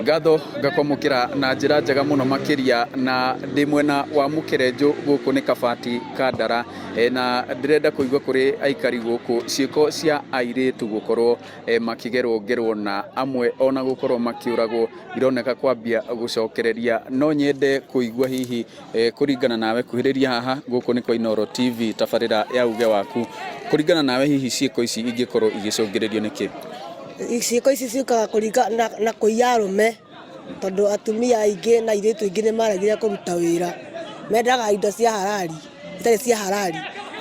Ngatho ngakwamũkĩra na njĩra njega mũno makĩria na ndĩ mwena wa Mũkerenjũ gũkũ nĩ Kabati Kandara na ndĩrenda kũigua kũrĩ aikari gũkũ ciĩko cia airĩtu gũkorwo makĩgerwo ngerwo na amwe ona gũkorwo makĩũragwo ironeka kwambia gũcokereria. No nyende kũigua hihi kũringana nawe kuhĩrĩria haha gũkũ nĩ kwa Inooro TV tabarĩra ya uge waku kũringana nawe hihi ciĩko ici ingĩkorwo igĩcũngĩrĩrio nĩkĩ? Ciĩko ici ciũkaga kũringa na, na kũiya arũme tondũ atumia aingĩ na airĩtu aingĩ nĩ maregire kũruta wĩra mendaga indo cia harari itarĩ cia harari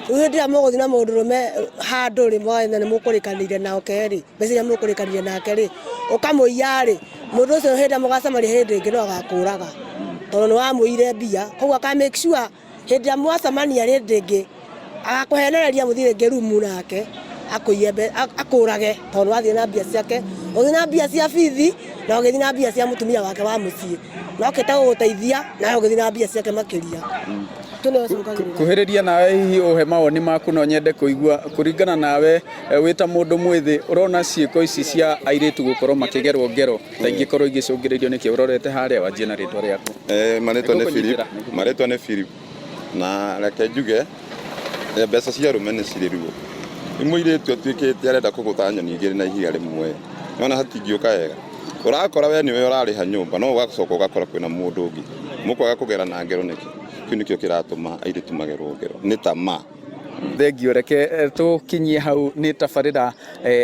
rĩu hĩndĩ ĩrĩa mũgũthiĩ na mũndũrũme handũ rĩ mũgagĩthiĩ nĩ mũkũrĩkanĩire nake rĩ mbeca iria mũkũrĩkanĩire nake rĩ ũkamũiya rĩ mũndũ ũcio hĩndĩ ĩrĩa mũgacemania hĩndĩ ĩngĩ no agakũraga tondũ nĩ wamũire mbia koguo aka make sure hĩndĩ ĩrĩa mwacemania hĩndĩ ĩngĩ agakũhenereria mũthiĩ rĩngĩ rumu nake akũiye akũrage tondũ nĩ wathiĩ na mbia ciake ũgĩthiĩ na mbia cia bithi na ũgĩthiĩ na mbia cia mũtumia wake wa mũciĩ na okĩte gũgũteithia nawe ũgĩthiĩ na mbia ciake makĩria. Kuhĩrĩria nawe hihi ũhe mawoni maku no nyende kũigua kũringana nawe wĩ ta mũndũ mwĩthĩ ũrona ciĩko ici cia airĩtu gũkorwo makĩgerwo ngero ta ingĩkorwo igĩcũngĩrĩrio nĩkĩ ũrorete harĩa wanjie na rĩtwa rĩaku. Marĩtwa nĩ Philip, marĩtwa nĩ Philip na reke njuge mbeca cia arũme nĩ cirĩ ruo. Nĩ mũirĩtu atuĩkĩte arenda kũgũtha nyoni igĩrĩ na ihiga rĩmwe, nĩwona hatingĩũka wega. Ũrakora we nĩwe ũrarĩha nyũmba no ũgacoka ũgakora kwĩna mũndũ ũngĩ. Mũkwaga kũgerana ngero nĩkĩ? Kĩu nĩkĩo kĩratũma airĩtu magerwo ngero, nĩ tamaa. Thengio reke tũkinyie hau nĩ tabarĩra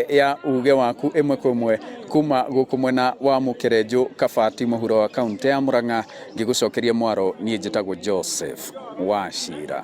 ya uge waku ĩmwe kwa ĩmwe kuma gũkũ mwena wa Mũkerenjũ Kabati mũhuro wa kaũntĩ ya Mũrang'a ngĩgũcokeria mwaro niĩ njĩtagwo Joseph Wachira.